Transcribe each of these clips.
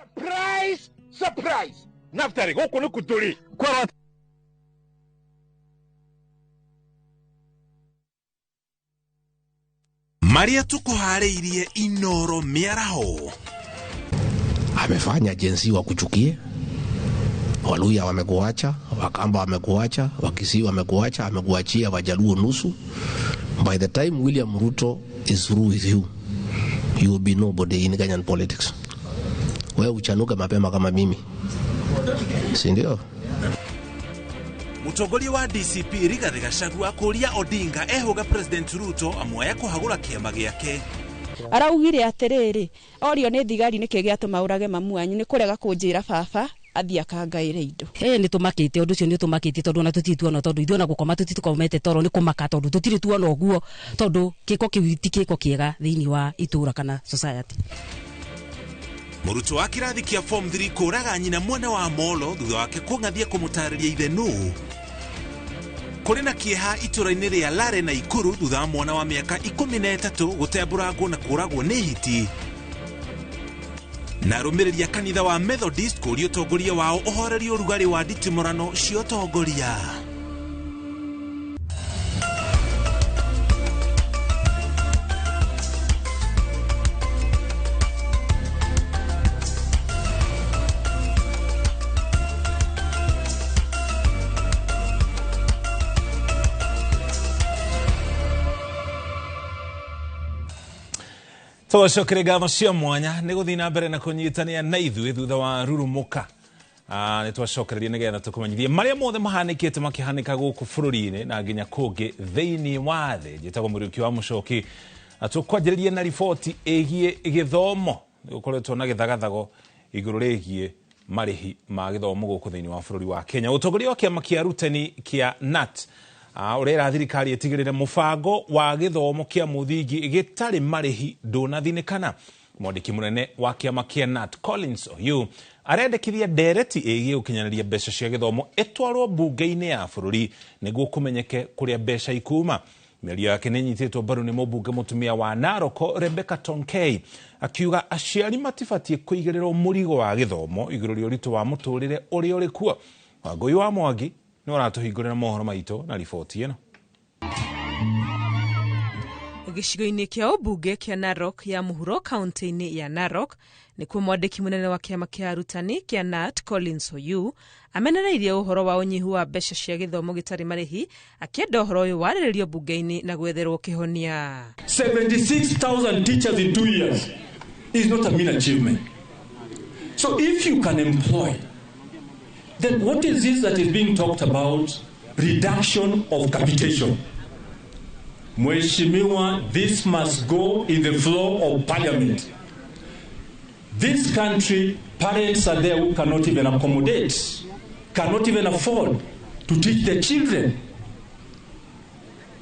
Surprise! Surprise! Naftari, gũkũ nĩ kũtũrĩ. Marĩa tũkũharĩirie Inoro mĩaraho. Amefanya Gen Z wakuchukie, Waluya wamekuacha, Wakamba wamekuacha, Wakisii wamekuacha, amekuachia Wajaluo nusu. By the time William Ruto is through with you, you will be nobody in Kenyan politics. Wewe uchanuke mapema kama mimi, si ndio? Mũtongoria wa DCP Rigathi Gachagua kũria Odinga ehũga President Ruto amuoya kũhagũra kĩama gĩake. Araugire atĩrĩrĩ, orio nĩ thigari nĩkĩ gĩatũma ũrage mamu wanyu, nĩ kũrega kũnjĩra baba athiĩ akangaĩre indo. Nĩ tũmakĩte, ũndũ ũcio nĩ ũtũmakĩtie tondũ ona tũtirĩ tuona, tondũ ithuĩ ona gũkoma tũtirĩ tũkomete toro nĩ kũmaka, tondũ tũtirĩ tuona ũguo, tondũ gĩko kĩu ti gĩko kĩega thĩinĩ wa itũra kana society. Mũrutwo wa kĩrathi kĩa form 3 kũraga nyina mwena wa Molo thutha wake kũng'athia kũmũtarĩria ithe nũ. Kũrĩ na kĩeha itũra-inĩ rĩa Lare na Ikuru thutha wa mwana wa mĩaka 13 gũtembũrangwo na kũragwo nĩ hiti. Na arũmĩrĩri a kanitha wa Methodist kũũria ũtongoria wao ũhorerie ũrugarĩ wa nditimũrano cia ũtongoria. Tũgacokere ngatho cia mwanya nĩ gũthiĩ na mbere na kũnyitania na ithuĩ thutha wa rurumuka. Nĩ twacokereria nĩgetha tũkũmenyithie marĩa mothe mahanĩkĩte makĩhanĩka gũkũ bũrũri-inĩ na nginya kũngĩ thĩinĩ wa thĩ. Njĩtagwo Mũriũki wa Mũcoki. Na tũkwanjĩrĩria na riboti ĩgiĩ gĩthomo. Nĩ gũkoretwo na gĩthagathago igũrũ rĩgiĩ marĩhi ma gĩthomo gũkũ thĩinĩ wa bũrũri wa Kenya. Ũtongoria wa kĩama kĩa arutani kĩa KNUT ũrera thirikari ĩtigĩrĩre mũbango wa gĩthomo kĩa mũthingi gĩtarĩ marĩhi ndũnathinĩkana. Mwandĩki mũnene wa kĩama kĩa KNUT Collins Oyu arendekithia ndereti ĩgiĩ gũkinyanĩria mbeca cia gĩthomo ĩtwarwo mbunge-inĩ ya bũrũri nĩguo kũmenyeke kũrĩa mbeca ikuma. Mĩario yake nĩ ĩnyitĩtwo mbaru nĩ mũmbunge mũtumia wa Narok Rebecca Tonkei akiuga aciari matibatiĩ kũigĩrĩrwo mũrigo wa gĩthomo igũrũ rĩa ũritũ wa mũtũrĩre ũrĩa ũrĩ kuo. Wangũi wa Mwangi nĩ ũratũhingũrĩra mohoro maitũ na riboti ĩno. Gĩcigo-inĩ kĩa ũmbunge kĩa Narok ya mũhuro kaunti-inĩ ya Narok nĩkuo mwandĩki mũnene wa kĩama kĩa arutani kĩa KNUT Collins Oyu amenereirie ũhoro wa ũnyihu wa mbeca cia gĩthomo gĩtarĩ marĩhi akĩenda ũhoro ũyũ warĩrĩrio mbunge-inĩ na gwetherwo kĩhonia. 76,000 teachers in 2 years is not a mean achievement. So if you can employ, then what is this that is being talked about? Reduction of capitation. Mheshimiwa, this must go in the floor of parliament. This country, parents are there who cannot even accommodate, cannot even afford to teach their children.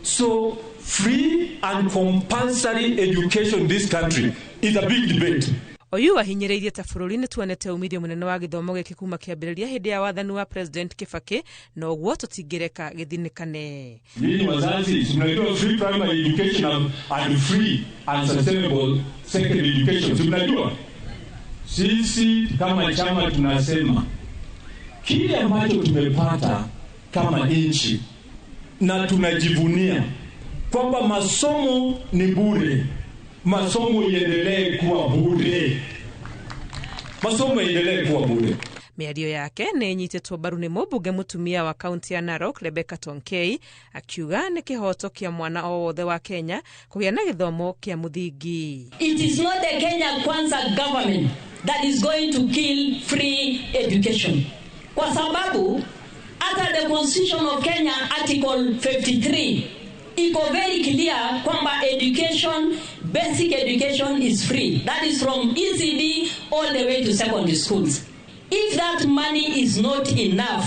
So free and compulsory education in this country is a big debate. Oyu ahinyĩrĩirie ta bũrũri nĩ tuonete umithio mũnene wa gĩthomo gĩkĩ kuma kĩambĩrĩria hĩndĩ ya wathani wa President Kibaki na ũguo tũtingĩreka gĩthinĩkane. Nyinyi wazazi, mnajua free primary education and free and sustainable secondary education. Mnajua? Sisi kama chama tunasema kile ambacho tumepata kama nchi na tunajivunia kwamba masomo ni bure. Masomo iendelee kuwa bure. Masomo iendelee kuwa bure. Mĩario yake nĩ ĩnyitĩtwo mbaru nĩ mũmbunge mũtumia wa kaunti ya Narok Rebecca Tonkei akiuga nĩ kĩhoto kĩa mwana o wothe wa Kenya kũgĩa na gĩthomo kĩa mũthingi. It is not the Kenya Kwanza government that is going to kill free education. Kwa sababu hata the Constitution of Kenya Article 53 iko very clear kwamba education, basic education is free. That is from ECD all the way to secondary schools. If that money is not enough,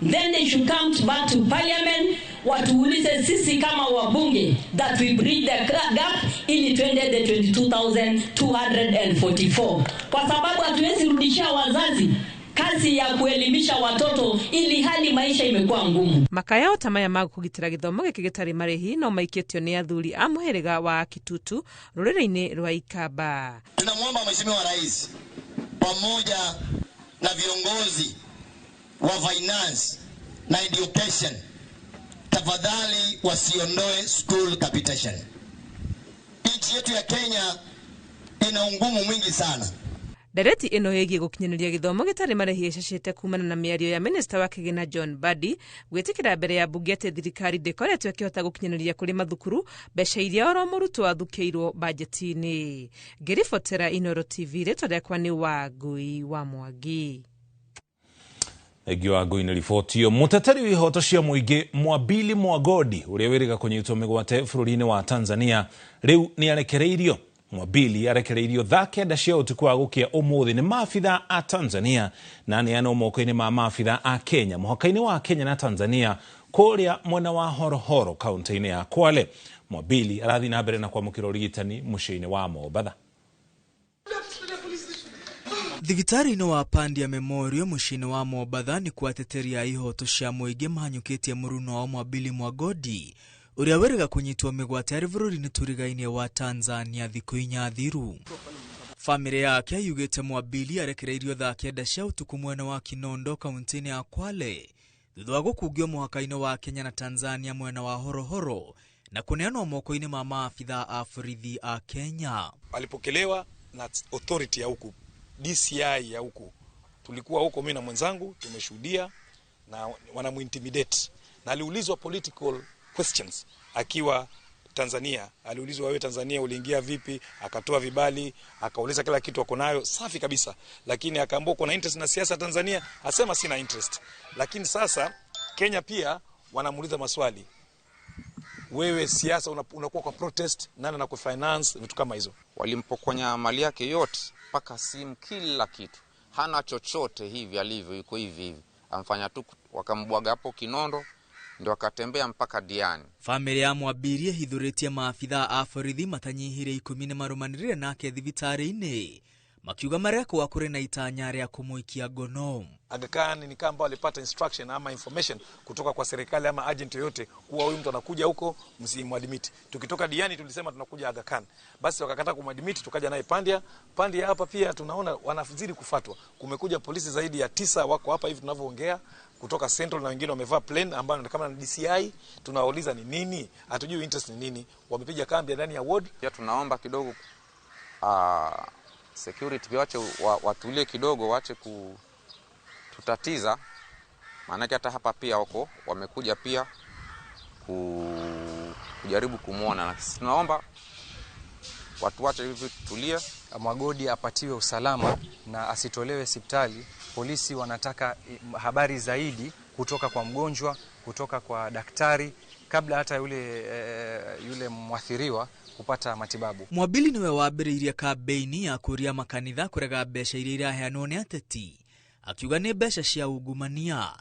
then they should come back to parliament watuulize sisi kama wabunge that we bridge the gap ili twende the 22,244. Kwa sababu hatuwezi rudishia wazazi kazi ya kuelimisha watoto ili hali maisha imekuwa ngumu. Makayao ta maya ma kũgitĩra gĩthomo gĩkĩ gĩtarĩ marĩhi no maikĩtio nĩ athuri a mũhĩrĩga wa Kitutu rũrĩrĩ-inĩ rwa Ikamba. Tunamwomba Mheshimiwa Rais pamoja na viongozi wa finance na education, tafadhali wasiondoe school capitation. Nchi yetu ya Kenya ina ungumu mwingi sana. Ndereti ĩno ĩgiĩ gũkinyanĩria gĩthomo gĩtarĩ marĩhi ĩcacĩte kumana na mĩario ya minista wa kĩgĩna John Mbadi gwĩtĩkĩra mbere ya mbunge atĩ thirikari ndĩkoretwo ĩkĩhota gũkinyanĩria kũrĩ mathukuru mbeca iria oro mũrutwo athukĩirwo bajeti-inĩ. Ngĩribotera Inooro TV, rĩtwa rĩakwa nĩ Wangui wa Mwangi. Thengio wa Ngui nĩ riboti ĩyo. Mũteteri wa ihoto cia mũingĩ Mwabili Mwagodi ũrĩa wĩrĩga kũnyitwo mĩgwate bũrũri-inĩ wa Tanzania rĩu nĩ arekereirio. Mwabili arekereirio thaa 9 cia ũtukũ wa gũkĩa ũmũthĩ nĩ maabitha a Tanzania na aneanwo moko-inĩ ma maabitha a Kenya mũhaka-inĩ wa Kenya na Tanzania kũrĩa mwena wa Horohoro kaunti-inĩ ya Kwale. Mwabili arathiĩ na mbere na kwamũkĩra ũrigitani mũciĩ-inĩ wa Mombatha. Thibitarĩ-inĩ wa Pandia Memorial mũciĩ-inĩ wa Mombatha nĩ kwa ateteri a ihoto cia mũingĩ mahanyũkĩtie mũruna wao Mwabili Mwagodi ũrĩa wĩrĩga kũnyitwo mĩgwate arĩ bũrũri-inĩ tũrigainie wa Tanzania thikũ 4 thiru. Famĩlĩ yake yugĩte Mwabili arekereirio thaa 9 cia ũtukũ mwena wa Kinondo kaunti-inĩ ya Kwale thutha wa gũkungio mũhaka-inĩ wa Kenya na Tanzania mwena wa Horohoro na kũneanwo moko-inĩ ma maabitha a borithi a Kenya. Alipokelewa na authority ya huku, DCI ya huku. Tulikuwa huko mimi na mwenzangu tumeshuhudia, na wanamuintimidate. Na aliulizwa political questions akiwa Tanzania. Aliulizwa, wewe Tanzania uliingia vipi? Akatoa vibali, akauliza kila kitu ako nayo, safi kabisa. Lakini akaambiwa kuna interest na siasa Tanzania, asema sina interest. Lakini sasa Kenya pia wanamuuliza maswali. Wewe siasa unakuwa kwa protest, nani anakufinance, vitu kama hizo. Walimpokonya mali yake yote, paka simu, kila kitu. Hana chochote hivi alivyo, yuko hivi hivi. Amfanya tu wakambwaga hapo Kinondo, ndio akatembea mpaka Diani. Famĩlĩ ya Mwabili ĩhithũrĩtie maabitha a borithi matanyihire 10 nĩ marũmanĩrĩre nake thibitarĩ-inĩ makiuga marekwo kũrĩ na itanya rĩa kũmũikia ngono. Aga Khan ni kama alipata instruction ama information kutoka kwa serikali ama agent yoyote kuwa huyu mtu anakuja huko, msimuadmit. Tukitoka Diani tulisema tunakuja Aga Khan. Basi wakakataa kumadmit, tukaja naye Pandia. Pandia hapa pia tunaona wanazidi kufatwa. Kumekuja polisi zaidi ya 9 wako hapa hivi tunavyoongea kutoka Central, na wengine wamevaa plane ambayo ni kama DCI. Tunawauliza ni nini? Hatujui interest ni nini. Wamepiga kambi ndani ya ward. Pia tunaomba kidogo security pia wache watulie kidogo, wache kututatiza. Maana hata hapa pia wako wamekuja pia kujaribu kumuona, na sisi tunaomba watu wache hivi tulie. Mwagodi apatiwe usalama na asitolewe hospitali. Polisi wanataka habari zaidi kutoka kwa mgonjwa, kutoka kwa daktari, kabla hata yule mwathiriwa kupata matibabu. Mwabili niwe wambĩrĩirie kambĩini ya kũria makanitha kũrega mbeca iria iraheanwo nĩ ateti, akiuga nĩ mbeca cia ungumania.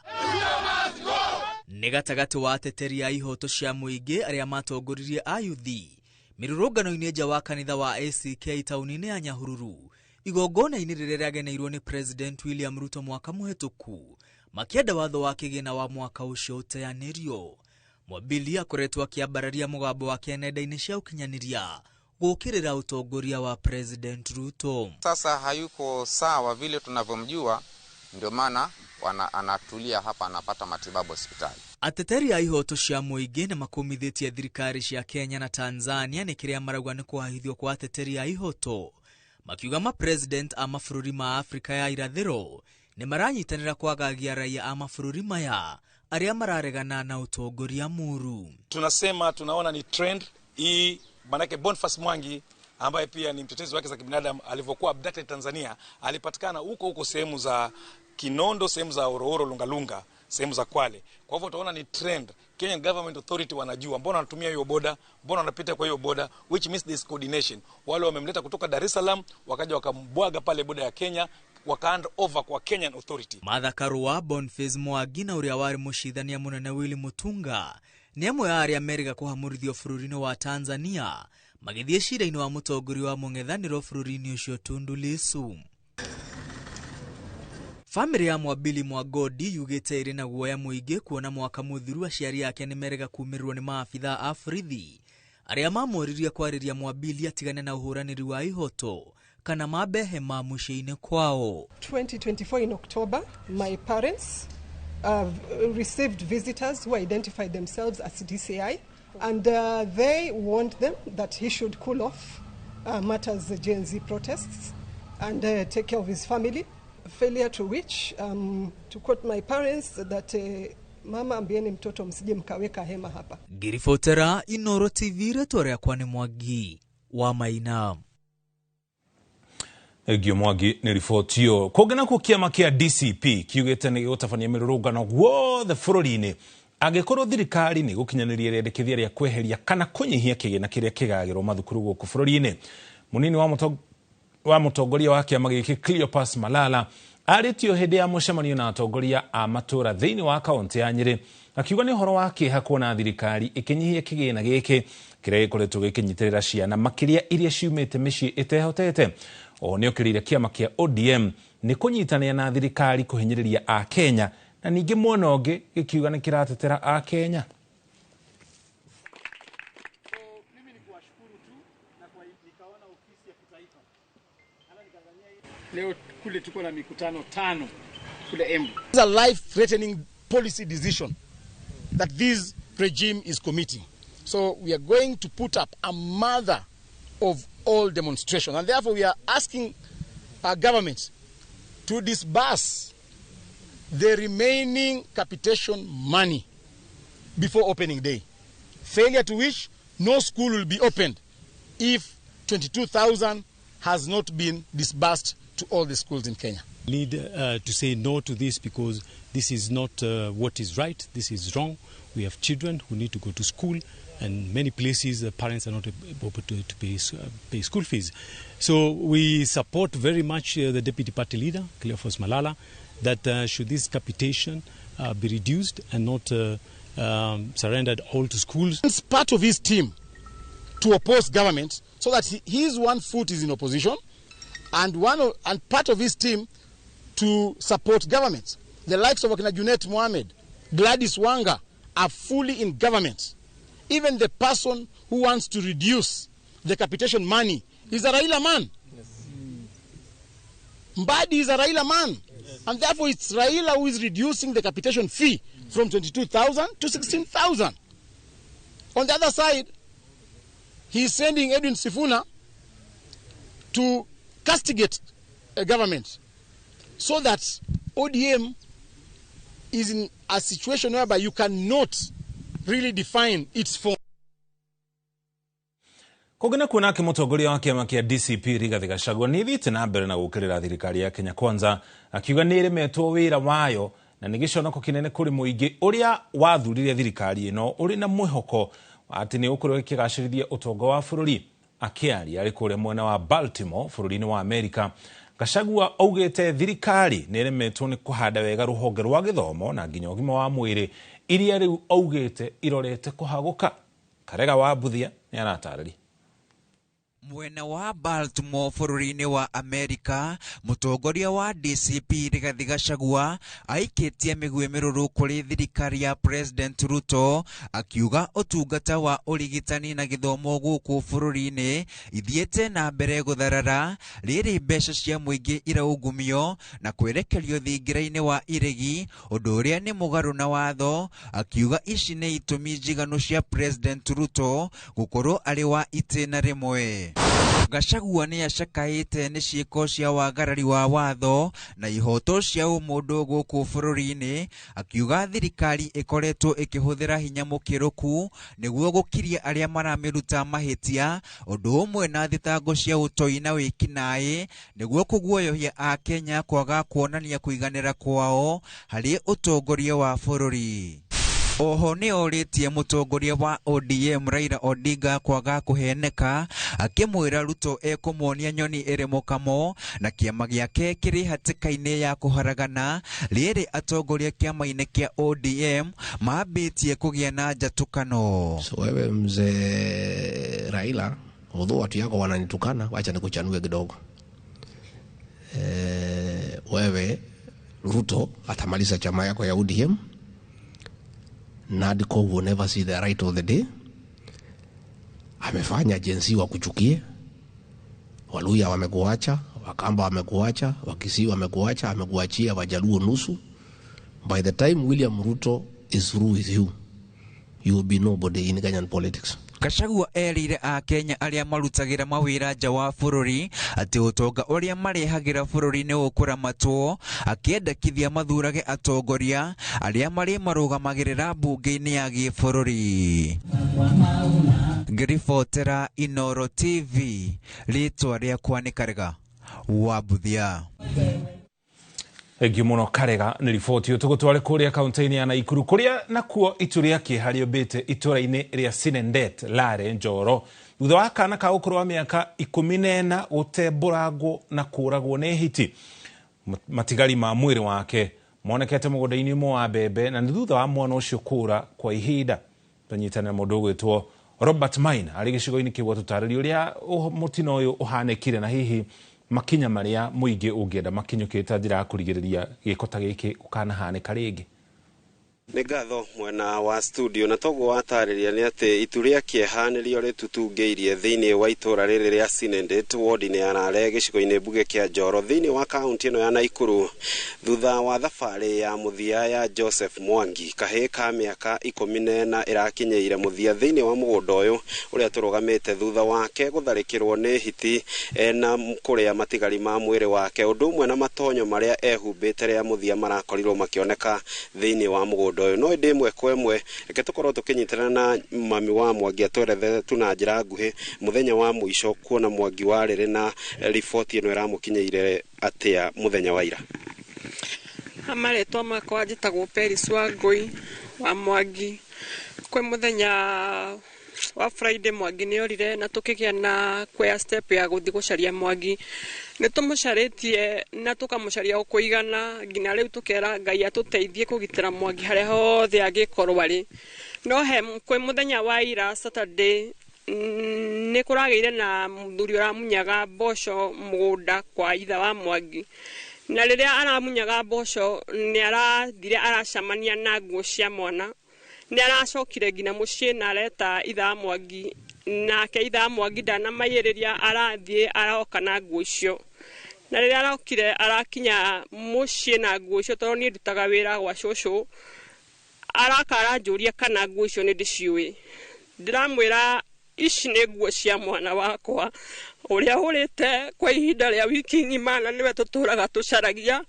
Nĩ gatagatĩ wa ateteri a ihoto cia mũingĩ arĩa matongoririe ayuthi mĩrũrũngano-inĩ nja wa kanitha wa ACK taũni-inĩ ya Nyahururu igongona-inĩ rĩrĩa rĩageneirwo nĩ President William Ruto mwaka mũhetũku, makĩenda watho wa kĩgĩna wa mwaka ũcio ũteanĩrio. Mwabili akoretwo akĩambararia mũgambo wake nenda-inĩ cia ũkinyanĩria gũkĩrĩra ũtongoria wa President Ruto. Sasa hayuko sawa vile tunavyomjua, ndio maana anatulia hapa, anapata matibabu hospitali. Ateteri a ihoto cia mũingĩ nĩ makũmithĩtie thirikari cia Kenya na Tanzania nĩ kĩrĩa marauga nĩ kũhahithio kwa ateteri a ihoto, makiuga ma president a mabũrũri ma Afrika ya irathĩro nĩ maranyitanĩra kwagagia raia a mabũrũri maya arĩa mararegana na ũtongoria mũru. Tunasema tunaona ni trend hii, manake Boniface Mwangi ambaye pia ni mtetezi wa haki za kibinadamu alivyokuwa abducted Tanzania, alipatikana huko huko sehemu za Kinondo, sehemu za Horohoro, Lungalunga, sehemu za Kwale. Kwa hivyo utaona ni trend. Kenyan government authority wanajua mbona wanatumia hiyo boda, mbona wanapita kwa hiyo boda, which means this coordination. Wale wamemleta kutoka Dar es Salaam wakaja wakambwaga pale boda ya Kenya, waka hand over kwa Kenyan authority. Martha Karua, Boniface Mwangi na ũrĩa warĩ mũcindania mũnene Willy Mutunga nĩ amwe a arĩa merĩga kũhamũrithio bũrũri-inĩ wa Tanzania magĩthiĩ cira-inĩ wa mũtongoria wa mũng'ethanĩro bũrũri-inĩ ũcio Tundu Lissu. Famĩlĩ ya Mwabili Mwagodi yugĩte ĩrĩ na guoya mũingĩ kuona mwaka mũthiru aciari ake nĩ merĩga kumĩrĩrwo nĩ maabitha a borithi arĩa mamoririe kwarĩria Mwabili atigane na ũhũranĩri wa ihoto Kana mambe hema mũciĩ-inĩ kwao. 2024 in October, my parents received visitors who identified themselves as DCI, and they warned them that he should cool off matters the Gen Z protests and take care of his family. Failure to which, to quote my parents, that mama ambieni mtoto msije mkaweka hema hapa. Ngiribotera Inoro TV, rĩtwa rĩakwa nĩ Mwangi wa Maina. Egio Mwangi nĩ riboti ĩyo. Kũngĩ nakuo kĩama kĩa DCP kiugĩte nĩ gĩgũtabania mĩrũrũngano guothe bũrũri-inĩ angĩkorwo thirikari nĩ gũkinyanĩria rĩendekithia rĩa kweheria kana kũnyihia kĩgĩna kĩrĩa kĩgagĩrwo mathukuru gũkũ bũrũri-inĩ. Mũnini wa mũtongoria wa kĩama gĩkĩ Cleopas Malala arĩtio hĩndĩ ya mũcemanio na atongoria a matũra thĩinĩ wa kaũntĩ ya Nyĩrĩ akiuga nĩ ũhoro wa kĩeha kuona thirikari ĩkĩnyihia kĩgĩna gĩkĩ kĩrĩa gĩkoretwo gĩkĩnyitĩrĩra ciana makĩria iria ciumĩte mĩciĩ ĩtehotete. Oho nĩokĩrĩire kĩama kĩa ODM nĩ kũnyitanĩra na thirikari kũhinyĩrĩria Akenya na ningĩ mwena ũngĩ gĩkiuga nĩ kĩratetera Akenya. Leo kule tuko na mikutano 5 kule Embu. It's a life-threatening policy decision that this regime is committing. So we are going to put up a mother of all demonstrations, and therefore we are asking our government to disburse the remaining capitation money before opening day. Failure to which, no school will be opened if 22,000 has not been disbursed to all the schools in Kenya. Need to say no to this, because this is not what is right, this is wrong. We have children who need to go to school, and many places the parents are not able to pay school fees. So we support very much the deputy party leader, Cleophas Malala, that should this capitation be reduced and not surrendered all to schools. It's part of his team to oppose government, so that his one foot is in opposition and part of his team to support government. The likes of Akina Junet Mohammed, Gladys Wanga are fully in government. Even the person who wants to reduce the capitation money is a Raila man. Yes. Mbadi is a Raila man. Yes. And therefore it's Raila who is reducing the capitation fee from 22,000 to 16,000. On the other side, he is sending Edwin Sifuna to castigate a government, so that ODM is in a situation whereby you cannot really define its form. Kũngĩ nakuo nake mũtongoria wa kĩama kĩa DCP Rigathi Gachagua nĩ thiĩte na mbere na gũũkĩrĩra thirikari ya Kenya Kwanza akiuga nĩ ĩremetwo wĩra wayo na nĩ gĩconoko kĩnene kũrĩ mũingĩ ũrĩa wathurire thirikari ĩno ũrĩ na mwĩhoko atĩ nĩ ũkorwo ĩkĩgacĩrithia ũtonga wa bũrũri. Akĩaria arĩ kũrĩa mwena wa Baltimore bũrũri-inĩ wa Amerika, Gachagua augĩte thirikari nĩ ĩremetwo nĩ kũhanda wega rũhonge rwa gĩthomo na nginya ũgima wa mwĩrĩ iria rĩu augĩte irorete kũhagũka. Karega wa Mbuthia nĩ aratarĩria. Mwena wa Baltimore bũrũri-inĩ wa Amerika, mũtongoria wa DCP Rigathi Gachagua aikĩtie mĩguĩ mĩrũrũ kũrĩ thirikari ya President Ruto akiuga ũtungata wa ũrigitani na gĩthomo gũkũ bũrũri-inĩ ithiĩte na mbere gũtharara rĩrĩ mbeca cia mũingĩ iraungumio na kwerekerio thingira-inĩ wa iregi ũndũ ũrĩa nĩ mũgarũ na watho, akiuga ici nĩ itũmi njiganu cia President Ruto gũkorwo arĩ wa itĩna rĩmwe. Gachagua nĩ acakaĩte nĩ ciĩko cia wagarari wa watho na ihoto cia ũmũndũ gũkũ bũrũri-inĩ, akiuga thirikari ĩkoretwo ĩkĩhũthĩra hinya mũkĩrũku nĩguo gũkiria arĩa maramĩruta mahĩtia, ũndũ ũmwe na thitango cia ũtoi na wĩkinaĩ nĩguo kũguoyohia Akenya kwaga kuonania kũiganĩra kwao harĩ ũtongoria wa bũrũri. Oho nĩ orĩtie mũtongoria wa ODM Raila Odinga kwaga kũheneka akĩmwĩra Ruto ekũmuonia nyoni ĩrĩ mũkamo na kĩama gĩake kĩrĩ hatĩka-inĩ ya kũharagana rĩrĩ atongoria kĩama-inĩ kĩa ODM mambĩtie kũgĩa na njatũkano. So wewe mzee Raila, although watu yako wananitukana, wacha nikuchanue kidogo. Wewe Ruto atamaliza chama yako ya ODM. NADCO will never see the right of the day. Amefanya Gen Z wakuchukie. Waluya wamekuacha, Wakamba wamekuacha, Wakisii wamekuacha, amekuachia Wajaluo nusu. By the time William Ruto is through with you, you will be nobody in Kenyan politics. Gachagua erire akenya arĩa marutagĩra mawĩra nja wa bũrũri atĩ ũtonga ũrĩa marehagĩra bũrũri nĩ ũkũramatwo, akĩendekithia mathurage atongoria arĩa marĩ marũgamagĩrĩra mbunge-inĩ ya gĩbũrũri. Ngĩribotera Inoro TV, rĩtwa rĩakwa nĩ Karega wa Mbuthia. Thengiũ mũno Karega nĩ riboti ĩyo. Tũgũtware kũrĩa kaunti-inĩ ya Naikuru kũrĩa nakuo itu rĩa kĩeha rĩũmbĩte itũra-inĩ rĩa Sinendet Lare Njoro thutha wa kana ka ũkũrũ wa mĩaka 14 gũtembũrangwo na kũragwo nĩ hiti. Matigari ma mwĩrĩ wake monekete mũgũnda-inĩ ũmwe wa mbembe na nĩ thutha wa mwana ũcio kũra kwa ihinda. Tũnyitanĩra mũndũ ũgwĩtwo Robert Maina arĩ gĩcigo-inĩ kĩu atũtarĩrie ũrĩa mũtino ũyũ ũhanĩkire na hihi makinya maria muingi ungienda makinyukite njira ya kurigiriria giko ta giki gukanahanĩka rĩngĩ. Nĩ ngatho mwena wa studio na toguo watarĩria nĩ atĩ itu rĩa kĩeha nĩrĩo rĩtutungĩirie thĩinĩ wa itũra rĩrĩ rĩa Sinendet ward-inĩ ya Rare gĩcigo-inĩ mbunge kĩa Njoro thĩinĩ wa kaunti ĩno ya Naikuru thutha wa thabarĩ ya mũthia ya Joseph Mwangi kahĩĩ ka mĩaka 14 ĩrakinyĩire mũthia thĩinĩ wa mũgũnda ũyũ ũrĩa tũrũgamĩte thutha wake gũtharĩkĩrwo nĩ hiti na kũrĩa matigari ma mwĩrĩ wake ũndũ ũmwe na matonyo marĩa ehumbĩte rĩa mũthia marakorirwo makĩoneka thĩinĩ wa mũgũnda ũyũ. No ĩndĩ ĩmwe kwa ĩmwe reke tũkorwo tũkĩnyitana na mami wa Mwangi atwerethere tu na njĩra nguhĩ mũthenya wa mũico kuona Mwangi warĩrĩ na riboti ĩno ĩramũkinyĩire atĩa mũthenya wa ira. Marĩtwa makwa njĩtagwo Peris Wangũi wa Mwangi. Kwĩ mũthenya wa Friday Mwangi nĩ orire na tũkĩgĩa na kuoya step ya gũthiĩ gũcaria Mwangi. Nĩ tũmũcarĩtie na tũkamũcaria o kũigana nginya rĩu tũkera Ngai atũteithie kũgitĩra Mwangi harĩa hothe angĩkorwo arĩ. No he kwĩ mũthenya wa ira Saturday nĩ kũragĩire na mũthuri ũramunyaga mboco mũgũnda kwa ithe wa Mwangi. Na rĩrĩa aramunyaga mboco nĩ arathire aracemania na nguo cia mwana. Nĩ aracokire nginya mũciĩ na areta ithe wa Mwangi, nake ithe wa Mwangi ndanamayĩrĩria arathiĩ aroka na nguo icio. Na rĩrĩa arokire arakinya mũciĩ na nguo icio tondũ niĩ ndutaga wĩra gwa cũcũ, araka aranjũria kana nguo icio nĩ ndĩciũĩ. Ndĩramwĩra ici nĩ nguo cia mwana wakwa ũrĩa ũrĩte kwa ihinda rĩa wiki ng'ima na nĩwe tũtũraga tũcaragia.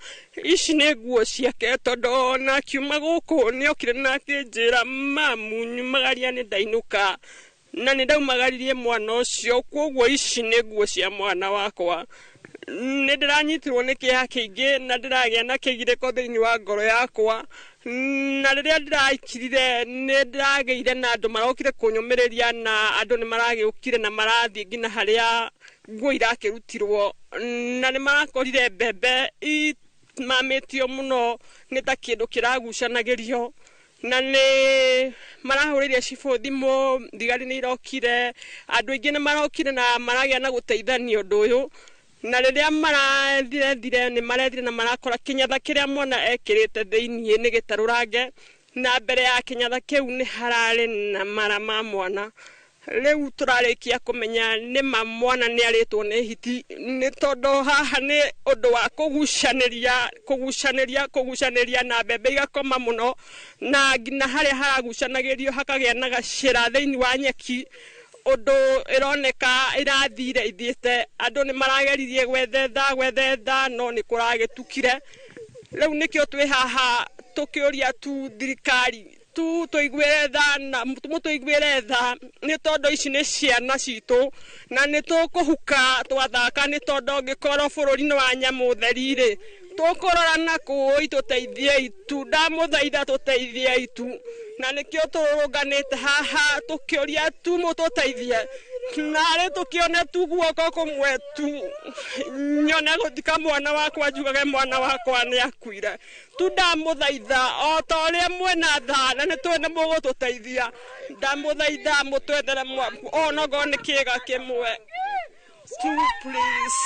Ici nĩ nguo ciake tondũ ona akiuma gũkũ nĩokire na akĩnjĩra mamu nyumagaria nĩ ndainũka na nĩ ndaumagaririe mwana ũcio, kwoguo ici nĩ nguo cia mwana wakwa. Nĩ ndĩranyitirwo nĩ kĩeha kĩingĩ na ndĩragĩa na kĩgirĩko thĩinĩ wa ngoro yakwa. Na rĩrĩa ndĩraikirire nĩ ndĩragĩire na andũ marokire kũnyũmĩrĩria na andũ nĩ maragĩũkire na marathiĩ nginya harĩa nguo irakĩrutirwo na nĩ marakorire mbembe imamĩtio mũno nĩ ta kĩndũ kĩragucanagĩrio na nĩ marahũrĩire cibũ thimũ, thigari nĩ irokire, andũ aingĩ nĩ marokire na maragĩa na gũteithania ũndũ ũyũ. Na rĩrĩa marathire nĩ marethire na marakora kĩnyatha kĩrĩa mwana ekĩrĩte thĩiniĩ nĩ gĩtarũrange na mbere ya kĩnyatha kĩu nĩ hararĩ na mara ma mwana. Rĩu tũrarĩkia kũmenya nĩ ma mwana nĩ arĩtwo nĩ hiti nĩ tondũ haha nĩ ũndũ wa kũgucanĩria kũgucanĩria kũgucanĩria na mbembe igakoma mũno na nginya harĩa haragucanagĩrio hakagĩa na gacĩra thĩinĩ wa nyeki ũndũ ĩroneka ĩrathire ithiĩte. Andũ nĩ marageririe gwethetha gwethetha no nĩ kũragĩtukire. Rĩu nĩkĩo twĩ haha tũkĩũria tu thirikari tu tũiguĩre tha na mũtũiguĩre tha nĩ tondũ ici nĩ ciana citũ na nĩ tũkũhuka twathaka nĩ tondũ ũngĩkorwo bũrũri nĩ wa nyamũ theri-rĩ tũkũrora na kũĩ tũteithiei tu, ndamũthaitha tũteithiei tu. Na nĩkĩo tũrũrũnganĩte haha tũkĩũria tu mũtũteithie narĩ tũkĩone tu guoko kũmwe tu nyone gũthika mwana wakwa njugage mwana wakwa nĩ akuire tu. Ndamũthaitha o ta ũrĩa mwĩna tha na nĩ tũĩ nĩ mũgũtũteithia, ndamũthaitha mũtwethere onokorwo nĩ kĩĩga kĩmwe tu please.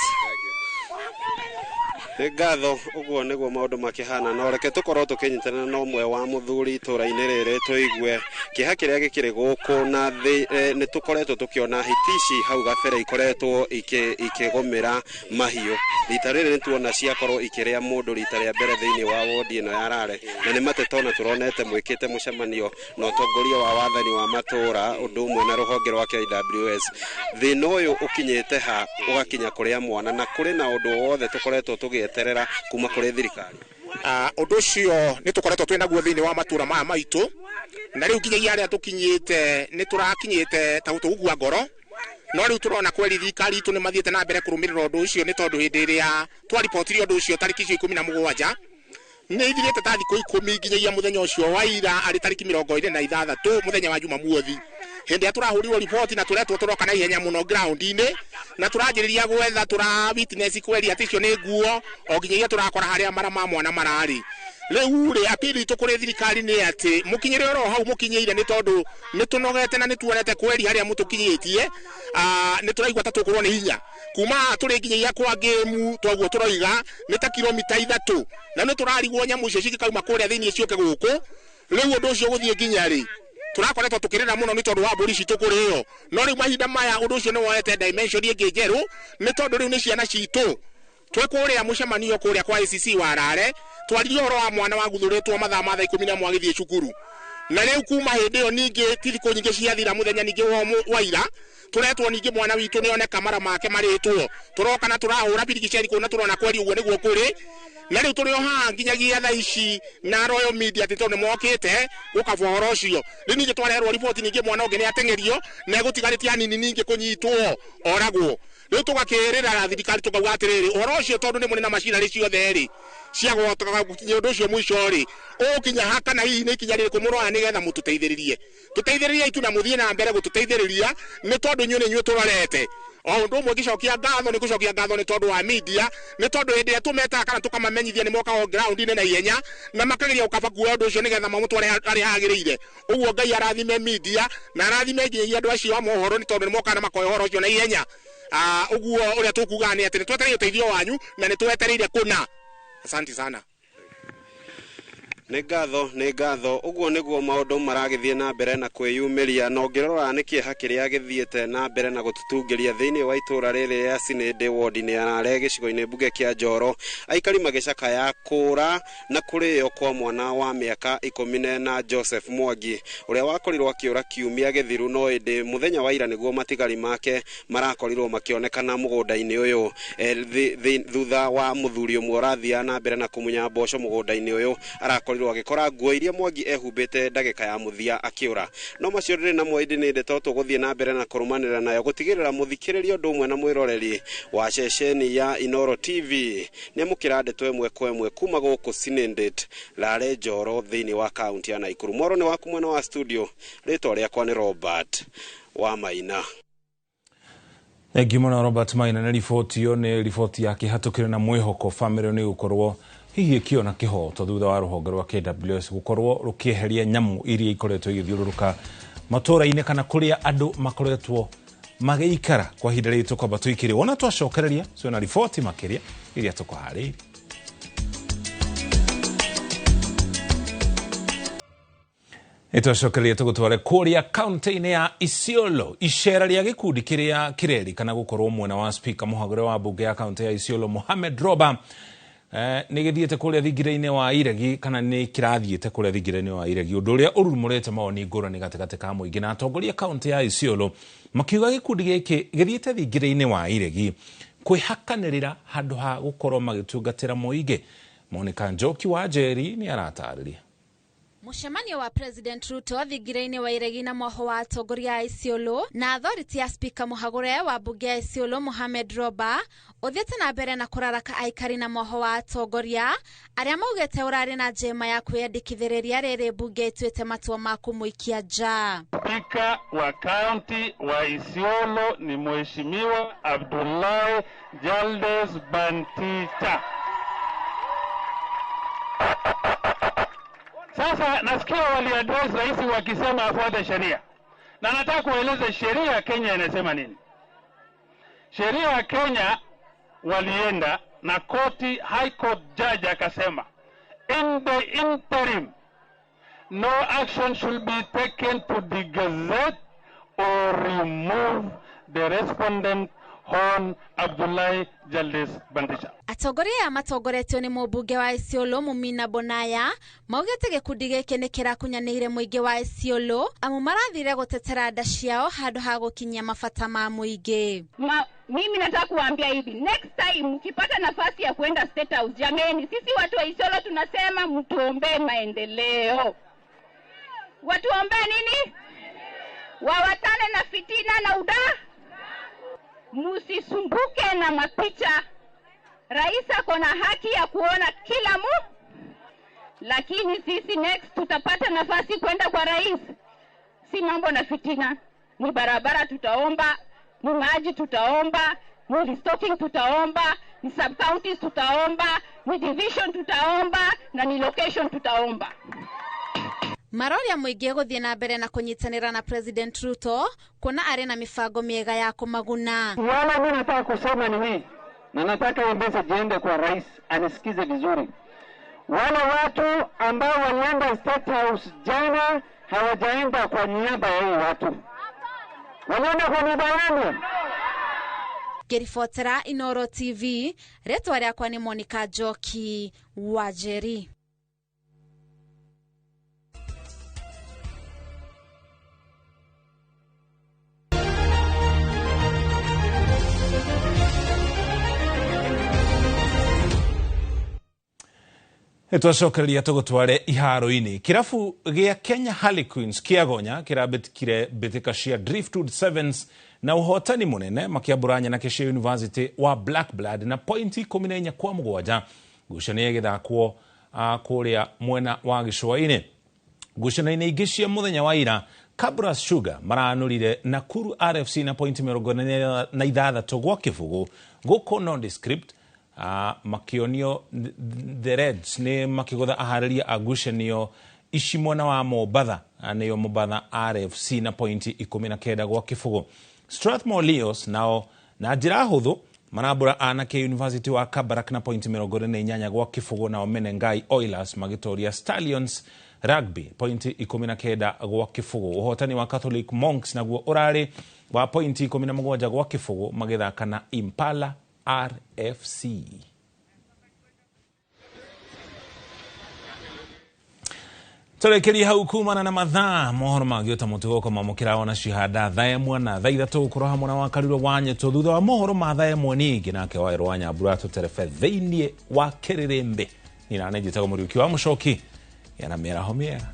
Nĩ ngatho, ũguo nĩguo maũndũ makĩhana, no reke tũkorwo tũkĩnyitana na ũmwe wa mũthuri itũra-inĩ rĩrĩ tũigue kĩeha kĩrĩa gĩkĩrĩ gũkũ na nĩ tũkoretwo tũkĩona hiti ici hau gabere ikoretwo ikĩgũmĩra mahiũ. Rita rĩrĩ nĩ tuona ciakorwo ikĩrĩa mũndũ rita rĩa mbere thĩinĩ wa wodi ĩno ya Rare, na nĩ mateta ona tũronete mwĩkĩte mũcemanio na ũtongoria wa wathani wa matũra ũndũ ũmwe na rũhonge rwa KWS. Thĩna ũyũ ũkinyĩte ha ũgakinya kũrĩa mwana, na kũrĩ na ũndũ wothe tũkoretwo tũgĩeterera kuma kũrĩ thirikari? Ũndũ ũcio nĩ tũkoretwo twĩ naguo thĩinĩ wa matũra maya maitũ, na rĩu nginyagia harĩa tũkinyĩte nĩ tũrakinyĩte ta tũgũkua ngoro, no rĩu tũrona kweri thirikari itũ nĩ mathiĩte na mbere kũrũmĩrĩra ũndũ ũcio, nĩ tondũ hĩndĩ ĩrĩa twaripotirie ũndũ ũcio tarĩki icio 17 nĩ ithirĩte ta thikũ 10 nginyagia mũthenya ũcio wa ira arĩ tarĩki 26 mũthenya wa Jumamothi, hĩndĩ ĩrĩa tũrahũrirwo riboti na tũretwo tũroka na ihenya mũno ground-inĩ, na tũranjĩrĩria gwetha tũra witness kweri atĩ icio nĩ nguo o nginyagia tũrakora harĩa mara ma mwana mararĩ. Rĩu rĩ apili itũ kũrĩ thirikari nĩ atĩ mũkinyĩre oro hau mũkinyĩire, nĩ tondũ nĩ tũnogete na nĩ tuonete kweri harĩa mũtũkinyĩtie, nĩ tũraigua ta tũkũrwo nĩ hinya kuma tũrĩ nginyagia kwa ngĩmu, toguo tũroiga nĩ ta kilomita 3, na nĩ tũrarigwo nyamũ icio cingĩkauma kũrĩa thĩinĩ ciũke gũkũ. Rĩu ũndũ ũcio gũthiĩ nginya rĩ tũrakoretwo tũkĩrĩra mũno nĩ tondũ wa mbũri citũ kũrĩo, no rĩu mahinda maya ũndũ ũcio nĩ woete dimension ĩngĩ njerũ, nĩ tondũ rĩu nĩ ciana citũ. Twĩ kũrĩa mũcemanio kũrĩa kwa ACC wa Rare twaririe ũhoro wa mwana waguthũrĩtwo mathaa ma thaa 11 agĩthiĩ cukuru, na rĩu kuma hĩndĩ ĩyo ningĩ ti thikũ nyingĩ ciathira mũthenya ningĩ wa ira tũretwo ningĩ mwana witũ nĩoneka mara make marĩtwo, tũroka na tũrahũra birigiceri kũu na tũrona kweri ũguo nĩguo kũrĩ, na rĩu tũrĩ o haha nginyagia thaa ici na Royal Media atĩ tondũ nĩmokĩte gũkabwo ũhoro ũcio. Rĩu ningĩ twareherwo riboti ningĩ mwana ũngĩ nĩateng'erio na egũtigarĩtie anini ningĩ kũnyitwo oragwo. Rĩu tũgakĩrĩra thirikari tũkauga atĩrĩrĩ, ũhoro ũcio tondũ nĩ mũrĩ na macinarĩ ciothe rĩ cia gũhotoka gũkinyia ũndũ ũcio mũico rĩ, ũgũkinya ha kana hihi nĩ ikinya rĩrĩkũ mũroya nĩgetha mũtũteithĩrĩrie, tũteithĩrĩrie itu na mũthiĩ na mbere gũtũteithĩrĩria, nĩ tondũ inyuĩ nĩ inyuĩ tũrorete. O ũndũ ũmwe ngĩcokia ngatho nĩ gũcokia ngatho nĩ tondũ wa media, nĩ tondũ hĩndĩ ĩrĩa tũmetaga kana tũkamamenyithia nĩ mokaga ground-inĩ na ihenya na makageria gũkaba kuoya ũndũ ũcio nĩgetha mamũtware harĩa hagĩrĩire. Ũguo Ngai arathime media na arathime nginyagia andũ acio a mohoro, nĩ tondũ nĩ mokaga na makoya ũhoro ũcio na ihenya. Ũguo ũrĩa tũkugaga nĩ atĩ nĩ twetereire ũteithio wanyu na nĩ twetereire kũna. Asante sana. Nĩ ngatho, nĩ ngatho. Ũguo nĩguo maũndũ maragĩthiĩ na mbere na kwĩyumĩria, na ũngĩrora nĩ kĩeha kĩrĩa gĩthiĩte na mbere na gũtũtungĩria thĩinĩ wa itũra rĩrĩ rĩa Sinĩndĩ wodi-inĩ ya Rare gĩcigo-inĩ mbunge kĩa Njoro, aikari magĩcakaya kũra na kũrĩo kwa mwana wa mĩaka 14 Joseph Mwangi ũrĩa wakorirwo akĩũra kiumia gĩthiru, no ĩndĩ mũthenya wa ira nĩguo matigari make marakorirwo makĩonekana mũgũnda-inĩ ũyũ, thutha wa mũthuri ũmwe ũrathiaga na mbere na kũmunya mboco mũgũnda-inĩ ũyũ arakorirwo agĩkora nguo iria Mwangi ehumbĩte ndagĩka ya mũthia akĩũra. No macio ndĩrĩ namo ĩndĩ nĩ ndeto tũgũthiĩ na mbere na kũrũmanĩrĩra nayo gũtigĩrĩra mũthikĩrĩria ũndũ ũmwe na mwĩroreri wa ceceni ya Inooro TV nĩamũkĩra ndeto ĩmwe kwa ĩmwe kuma gũkũ Sinendet Rare Njoro thĩinĩ wa kaunti ya Nakuru. Mwaro nĩ waku mwena wa studio, rĩtwa rĩakwa nĩ Robert wa Maina. Thank you mũno Robert Maina nĩ riboti ĩyo, nĩ riboti ya kĩhatũkĩre na mwĩhoko famĩlĩ nĩ gũkorwo hihi ĩkĩona kĩhoto thutha wa rũhonge rwa KWS gũkorwo rũkĩeheria nyamũ iria ikoretwo igĩthiũrũrũka matũra-inĩ kana kũrĩa andũ makoretwo magĩikara kwa ihinda rĩrĩ tũkwamba tũikĩre. Wona twacokereria ciona riboti makĩria iria tũkũharĩirie. Nĩtwacokereria tũgũtware kũrĩa kaunti-inĩ ya Isiolo icera rĩa gĩkundi kĩrĩa kĩrerĩkana gũkorwo mwena wa speaker mũhagũre wa mbunge ya kaunti ya Isiolo Mohamed Roba nĩ gĩthiĩte kũrĩa thingira-inĩ wa Iregi kana nĩ kĩrathiĩte kũrĩa thingira-inĩ wa Iregi, ũndũ ũrĩa ũrurumũrĩte mawoni ngũrani gatagatĩ ka mũingĩ na atongoria kaunti ya Isiolo makiuga gĩkundi gĩkĩ gĩthiĩte thingira-inĩ wa Iregi kwĩhakanĩrĩra handũ ha gũkorwo magĩtungatĩra mũingĩ. Monica Njoki wa Njeri nĩ aratarĩria. Mũcemanio wa President Ruto thingira-inĩ wa Iregi na mwaho wa atongoria a Isiolo na authority ya Speaker mũhagũre wa mbunge ya Isiolo Mohamed Roba ũthiĩte na mbere na kũraraka aikari na mwaho wa atongoria arĩa maugĩte ũrarĩ na njema ya kwĩyandĩkithĩrĩria rĩrĩ mbunge ĩtuĩte matua ma kũmũikia nja. Spika wa kaunti wa Isiolo ni Mheshimiwa Abdullahi Jaldes Bantita. Sasa nasikia waliaddress rais wakisema afuate sheria. Na nataka kueleza sheria ya Kenya inasema nini. Sheria ya Kenya walienda na koti, High Court judge akasema in the interim no action should be taken to degazette or remove the respondent Hon Abdullahi Jaldes Bandisha. Atongoria aya matongoretio ni mũmbunge wa Isiolo Mumina Bonaya maugĩte gĩkundi gĩkĩ nĩ kĩrakunyanĩire mũingĩ wa Isiolo amu marathire gũtetera nda ciao handũ ha gũkinyia mabata ma mũingĩ. Mimi nataka kuambia hivi, next time mkipata nafasi ya kuenda State House, jameni, sisi watu wa Isiolo tunasema mtuombee maendeleo. Watuombee nini? Wawatane na fitina na udaa. Musisumbuke na mapicha. Rais ako na haki ya kuona kila mu, lakini sisi next tutapata nafasi kwenda kwa rais. Si mambo na fitina, ni barabara tutaomba, ni maji tutaomba, ni restocking tutaomba, ni sub counties tutaomba, ni division tutaomba, na ni location tutaomba. Maroria mũingĩ gũthiĩ na mbere na kũnyitanĩra na President Ruto kuona arĩ na mibango mĩega ya kũmaguna. Wala mimi nataka kusema ni hii, na nataka hii message iende kwa rais anisikize vizuri. Wale watu ambao walienda State House jana hawajaenda kwa niaba ya hii watu. Walienda kwa niaba yenu. Ngĩribotera Inoro TV, rĩtwa rĩakwa nĩ Monica Njoki Wanjeri. Nitwacokereria tũgũtware iharo-inĩ. Kĩrabu gĩa Kenya Harlequins kĩagonya kĩrabĩtĩkire mbĩtĩka cia Driftwood Sevens na ũhotani mũnene makĩambũra nyanake cia University wa Black Blood na pointi 14-7. Ngucanio ĩgĩthakwo kũrĩa mwena wa gĩcũa-inĩ. Ngucanio-inĩ ingĩ cia mũthenya wa ira, Kabras Sugar maranũrire Nakuru RFC na pointi 46-0 gũkũ Nondescript makionio the Reds ni makigotha aharĩria a ngucanio ici mwena wa Mombatha nĩyo Mombatha RFC na pointi 19-0. Strathmore Leos nao na njĩra hũthũ marambũra anake University wa Kabarak na pointi 48-0, nao Menengai Oilers magĩtoria Stallions Rugby pointi 19-0. Ũhotani wa Catholic Monks naguo ũrarĩ wa pointi 17-0 magĩthaka na Impala RFC. Tũrekerie hau kumana na mathaa mohoro mangĩ ta mũtugo kũmamũkĩra ona cihanda thaa 1 na thaa 3 gũkorwo hamwe na wakariro wa nyeto thutha wa mohoro ma thaa 1 ningĩ nake Wairũ wa Nyambura tũterebe thĩinĩ wa kĩrĩrĩmbĩ. Niĩ na nĩ njĩtagwo Mũriũki wa Mũcoki, yana mĩaraho mĩega.